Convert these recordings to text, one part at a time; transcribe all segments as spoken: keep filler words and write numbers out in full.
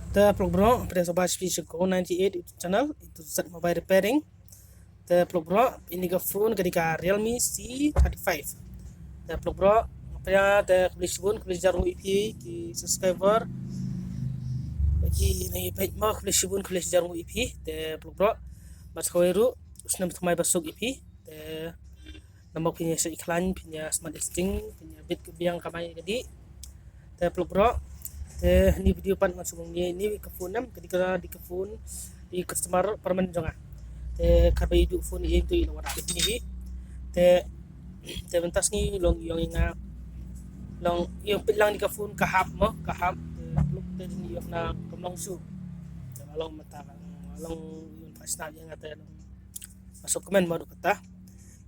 Te paralok bro, pdiang sngewbha sha phi sha Go ninety-eight YouTube channel, A to Z mobile repairing. Te paralok bro, ini ka phone ka dei ka Realme C thirty-five. Te paralok bro, nga pdiang te khublei shibun, khublei shihajar nguh ïa phi ki subscriber. Ki nang ïa peit mo, khublei shibun, khublei shihajar nguh ïa phi. Te paralok bro, bad sa kawei ruh, u snem thymmai basuk ïa phi. Te namar phin ïa shait khlaiñ, phin ïa smat ïa sting, phin ïa bit ka biang kamai ka dih. Te paralok bro, te ini video pat ngan shu ong ïa ini ka phone em, ka dei ka, dei ka phone, dei customer permanent jong nga. Te katba ïa u phone ïa ito ïa la wada bit ni hi. Te, te mynta sngi long ïong ïa nga, long ïong peit lang dei ka phone ka hap mo, ka hap. Te paralok te ini ïong na kam long shuh. Te long mynta long ïong pha snap ïa nga te long masuk comment mo duk kata.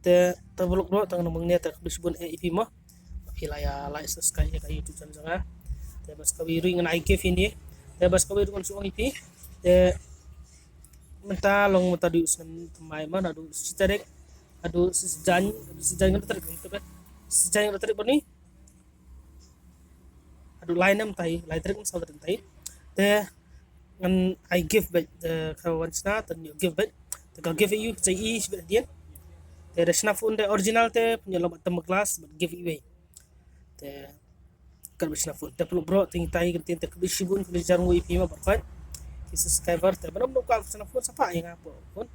Te, te paralok bro, tang nang mangne te khublei shibun eh ïa phi mo. Phi la ïa like subscribe ïa ka YouTube channel jong nga. Te bad sa kawei ruh ngan ai gift ïa ini. Te bad sa kawei ruh ngan shu ong ïa phi. Te mynta long mynta dei u snem thymmai mo, naduh shi tarik. Naduh shi jan, naduh shi jan ngan tarik mynta ba. Shi jan ngan tarik bad ni. Haduh lai ne mynta hi, lai tarik ne saw tarik mynta hi. Te ngan ai gift bad, eh, ka wan shna, te ngan ïoh gift bad. Te ka gift ïa u, ka jai i, shibit hadien. Te da shna phone te original te, pynïoh lang bad tempered glass, bad gift iwei. Te katba shna phone. Te paralok bro, te ngi tai kyntien te khublei shibun, khublei shihajar nguh ïa phi mo baroh. Ki subscriber, te ban ym don kwah shna phone, sa phah ïa nga phone.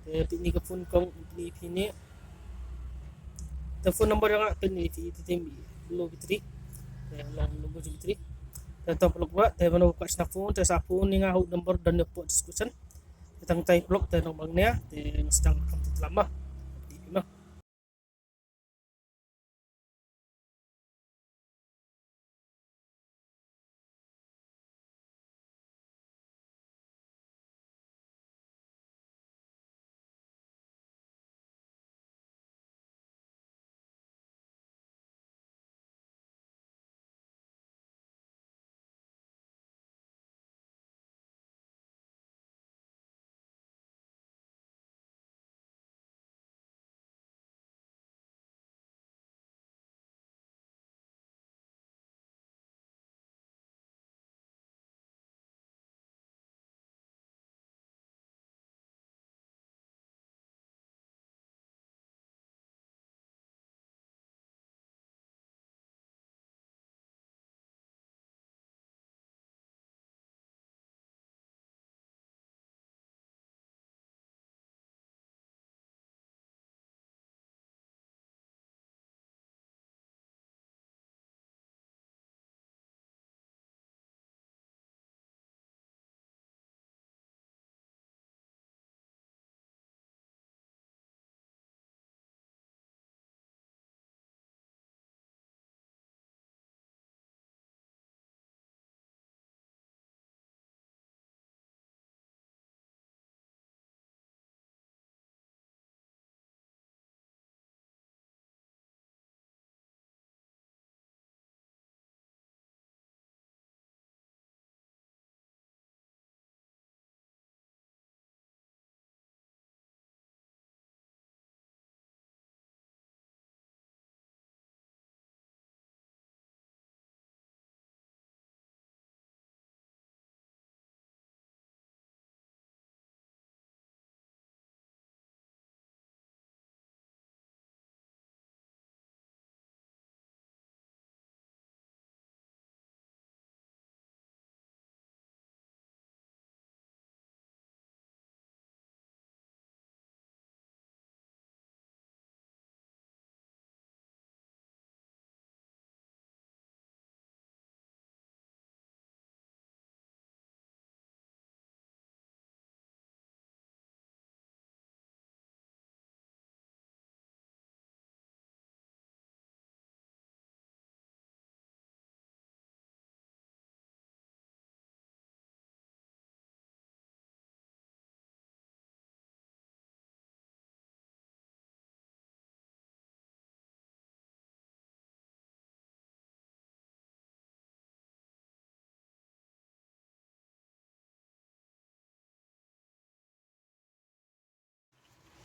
Te peit ni ka phone kong, peit ni phi ni. Te phone number jong nga peit ni phi, te te low battery. Te long low battery. Te to paralok bro, te ban ym kwah shna phone, te sa phone ïa nga ha u number don hapoh description. Te tang tai paralok, te nang mangne, te nga sdang kam te tlam ma. Peit phi ma.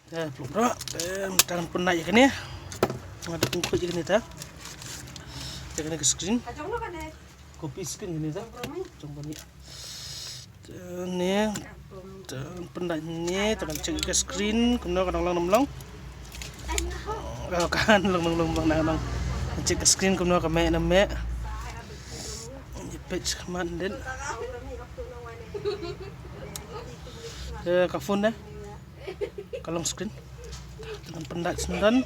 Te paralok bro, te mynta ngan pynnait ïa kane. Nga dei pynkhuid ïa kane te. Ïa kane ka screen. Copy screen kane te. Jong kane. Te ne, te pyndait ne, te kan check ka screen kumno ka dang long, dang long. Oh, kan long, long, long, long, dang long. Check ka screen kumno ka meh, na meh. Ïa page ka man din. Te ka phone ne. Ka long screen. Te ngan pyndait shen don.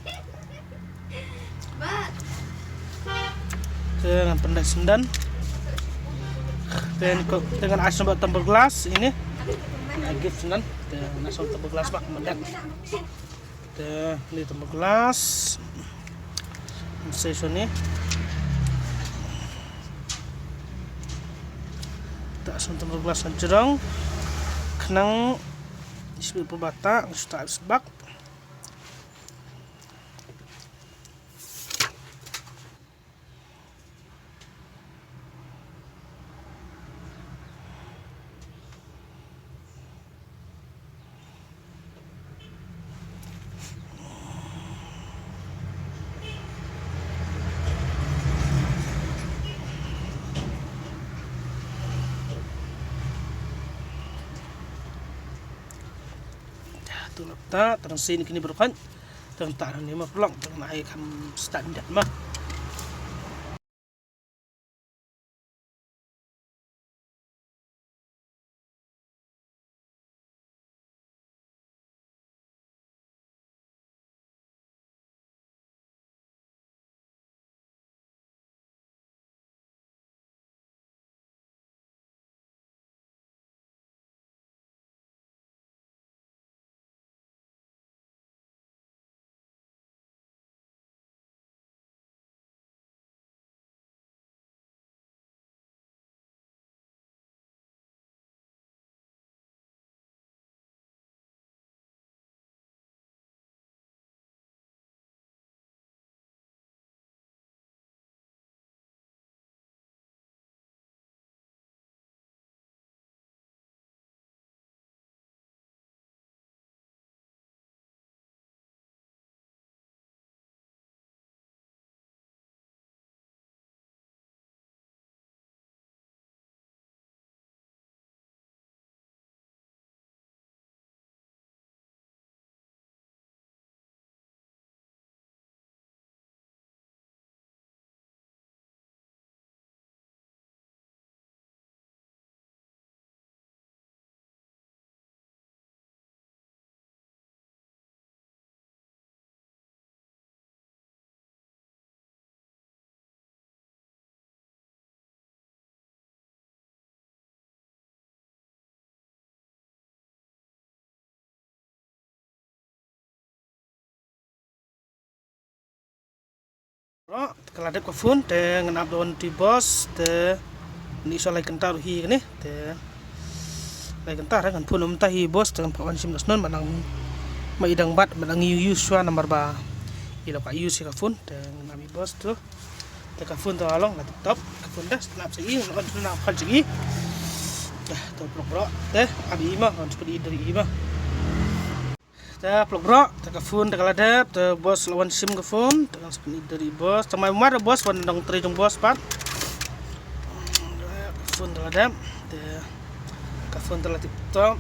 Te ngan pyndait shen don. Te ngan ko, te ngan ai shen ba tempered glass ine. Ngan gift shen don. Te ngan ai shen tempered glass ba myndat. Te ni tempered glass. Ngan sei shen ni. Te ai shen tempered glass hanjrong. Khnang Shu pynbata, shu ta sbak. Tu lap ta, tang sini kini berkat. Tang ta ni ma pelong, tang ai kam start dak ma. Bro, te ka la dep ka phone, te ngan ap da u boss, te ni sa lai kynta hi kane, te lai kynta, te ngan phone mynta hi boss, te ngan phah wan shim da snon, ma nang ma i dang bat, ma nang use shuwa namar ba i la ka use ka phone, te ngan ap i boss tu. Te ka phone te la long la tip top, ka phone da snap sa i, on snap khal sa i. Dah, to plok bro, te ap i ma, on spot i dari i ma. Te plok bro, te ka phone te ka la dep, te boss la wan shim ka phone, te kan spot i dari boss, te mai mar boss wan dang trei jong boss pat. Ka phone te la dep, te ka phone te la tip top.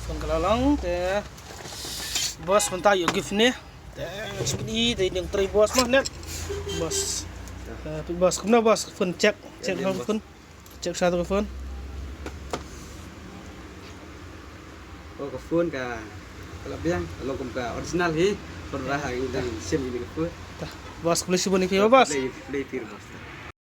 Phone ka la long, te boss mynta ïoh gift ne. Te spot i te dang trei boss ma net. Boss. Eh, boss, kumno boss, phone check, check phone. Check sa tu ka phone. Oh, ka phone ka, ka la biang, ka long kum ka original hi. Phone ba ha i dang shim i ka phone. Tah, boss, khublei shibun ïa phi boss. Khublei, khublei phi boss.